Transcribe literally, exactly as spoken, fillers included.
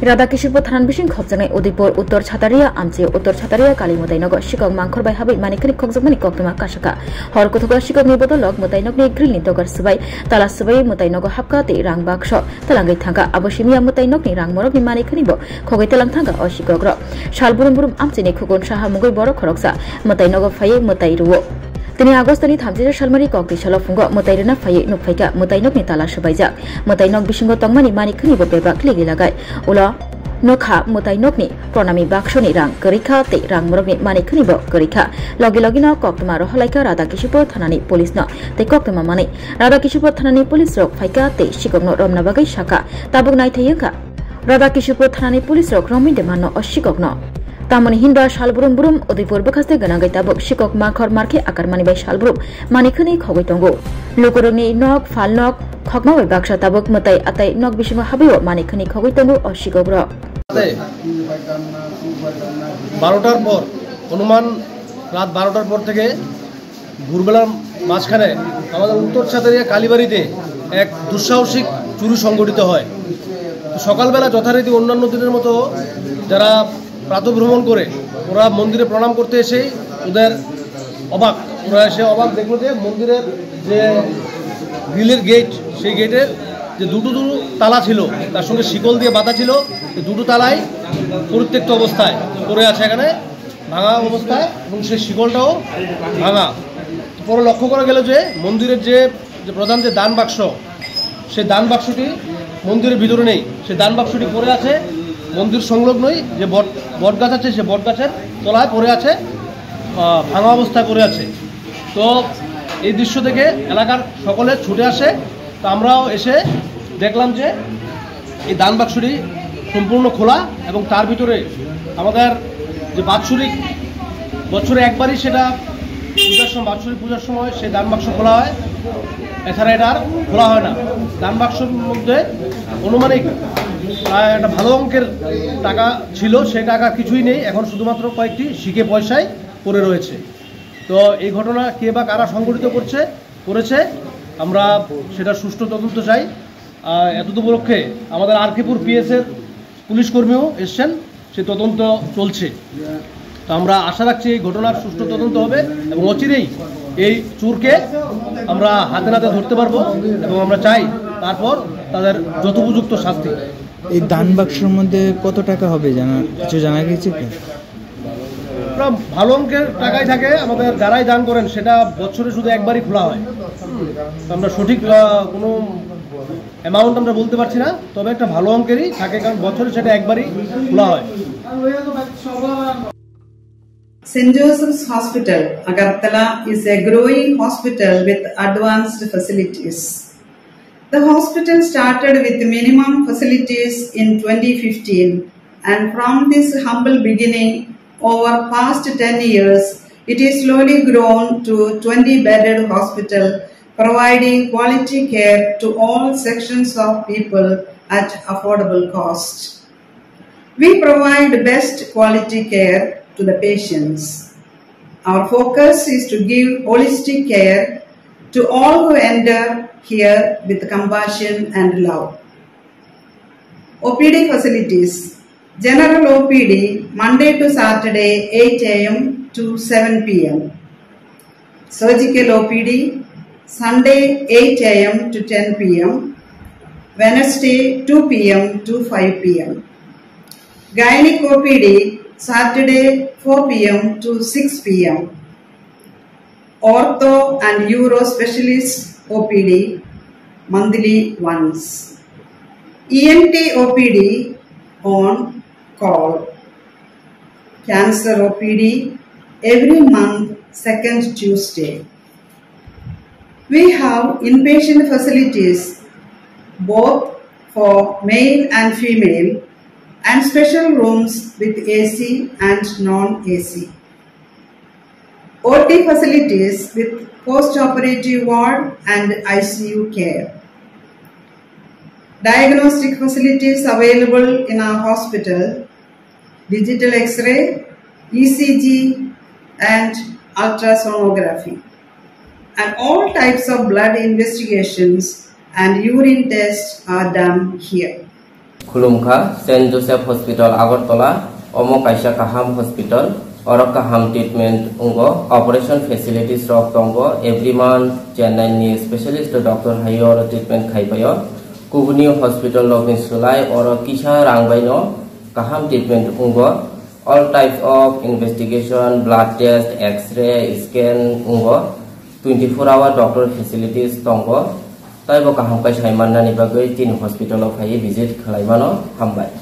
Radha Kishupur thanani bising khopjaknai Udaipur Uttor Chhataria amchio Uttor Chhataria Kali mwtai nogo sikok mangkhor bai habwi manikhwni khokjakmani koktwma kasaka. Hor kuthugo sikokni bodolok mwtai nokni grillni dogar swbai tala swbai mwtai nogo hapka tei rang bakso talangwi thangkha. Abo simiya mwtai nokni rang morokni manikhwni bo khogwi talang thangkha o sikokrok. Sal burum burum amchini khukun saha mungwi borok khoroksa mwtai nogo phaiwi mwtai rwo. Tini Agostoni thamchi salmari kokti salo phungo mwtai rwna phaiwi nukphaikha mwtai nokni tala swbaijak. Mwtai nok bisingo tongmani manikhwni bo bebak ligi lagai. Ulo nokha mwtai nokni pronami baksoni rang kwrwikha tei rang morokni manikhwni bo kwrwikha. Logi logino koktwma rohorlaikha Radha Kishupur thanani police no tei koktwma manwi Radha Kishupur thanani police rok phaikha tei sikokno romna bagwi sakha. Tabuk naithai wngkha Radha Kishupur thanani police rok romwi de mano o sikokno. Tamoni hinba sal burum burum Udaipur bwkhaste gwnangwi tabuk sikok mangkhor markhe akarmani bai sal burum manikhwni khogwi tongo. Lukurokni nok, phalnok, khokma bai baksa tabuk mwtai atai nok bisingo habwi o manikhwni khogwi tongo o sikokrok. বারোটার পর, অনুমান রাত বারোটার পর থেকে ভোরবেলার মাঝখানে আমাদের উত্তর ছাতারিয়া কালীবাড়িতে এক দুঃসাহসিক চুরি সংঘটিত হয়। তো সকালবেলা যথারীতি অন্যান্য দিনের মতো যারা প্রাতঃভ্রমণ করে, ওরা মন্দিরে প্রণাম করতে এসেই ওদের অবাক, ওরা এসে অবাক দেখলো যে মন্দিরের যে গ্রিলের গেট, সেই গেটের যে দুটো দুটো তালা ছিল, তার সঙ্গে শিকল দিয়ে বাঁধা ছিল, এই দুটো তালাই পরিত্যক্ত অবস্থায় পড়ে আছে এখানে, ভাঙা অবস্থায়, এবং সেই শিকলটাও ভাঙা। পরে লক্ষ্য করা গেল যে মন্দিরের যে, যে প্রধান যে দান বাক্স, সেই দান বাক্সটি মন্দিরের ভিতরে নেই। সেই দান বাক্সটি পড়ে আছে মন্দির সংলগ্নই যে বট, বট গাছ আছে, সেই বট গাছের তলায় পড়ে আছে, আহ, ভাঙা অবস্থায় পড়ে আছে। তো এই দৃশ্য দেখে এলাকার সকলে ছুটে আসে। তো আমরাও এসে দেখলাম যে এই দান বাক্সটি সম্পূর্ণ খোলা এবং তার ভিতরে আমাদের যে বাৎসরিক, বছরে একবারই সেটা পূজার সময়, বাৎসরিক পূজার সময় সেই দান বাক্স খোলা হয়, এছাড়া এটা আর খোলা হয় না। দান বাক্সর মধ্যে আনুমানিক প্রায় একটা ভালো অঙ্কের টাকা ছিল, সেই টাকা কিছুই নেই, এখন শুধুমাত্র কয়েকটি সিকে পয়সায় পড়ে রয়েছে। তো এই ঘটনা কে বা কারা সংঘটিত করছে, করেছে, আমরা সেটা সুষ্ঠু তদন্ত চাই। আহ, এতদ উপলক্ষে আমাদের আরকেপুর পিএস এর পুলিশ কর্মীও এসছেন, সে তদন্ত চলছে। তো আমরা আশা রাখছি এই ঘটনার সুষ্ঠু তদন্ত হবে এবং অচিরেই এই চোরকে আমরা হাতে নাতে ধরতে পারবো এবং আমরা চাই তারপর তাদের যথোপযুক্ত শাস্তি। এই দান বাক্সের মধ্যে কত টাকা হবে জানা, কিছু জানা গেছে কি? আমরা ভালো অঙ্কের টাকাই থাকে, আমাদের যারাই দান করেন সেটা বছরে শুধু একবারই খোলা হয়। তো আমরা সঠিক, আহ, কোনো অ্যামাউন্ট আমরা বলতে পারছি না, তবে একটা ভালো অঙ্কেরই থাকে, কারণ বছরে সেটা একবারই খোলা হয়। Saint Joseph's Hospital, Agartala is a growing hospital with advanced facilities. The hospital started with minimum facilities in twenty fifteen, and from this humble beginning, over past ten years, it is slowly grown to twenty bedded hospital, providing quality care to all sections of people at affordable cost. We provide best quality care to the patients. Our focus is to give holistic care to all who enter here with compassion and love. O P D facilities. General O P D, Monday to Saturday, eight A M to seven P M. Surgical O P D, Sunday, eight A M to ten P M, Wednesday, two P M to five P M. Gynec O P D, Saturday, four P M to six P M. Ortho and Uro Specialist O P D, monthly once. E N T O P D on call. Cancer O P D every month, second Tuesday. We have inpatient facilities both for male and female, and special rooms with A C and non-A C. O T facilities with post-operative ward and I C U care. Diagnostic facilities available in our hospital, digital X-ray, E C G, and ultrasonography. And all types of blood investigations and urine tests are done here. Khulumkha, Saint Joseph Hospital Agartala, omo kaisa kaham hospital, oro kaham treatment wngo, operation facilities rok tongo, every month Chennai ni specialist doctor hai oro treatment khai paio. Kubuni hospital rokni slai oro kisa rang bai no kaham treatment wngo. All types of investigation, blood test, X-ray, scan wngo. Twenty four hour doctor facilities tongo. Taibo kaham kai sai mannani bagwi chini hospital o phaiwi visit khlai mano. Hambai.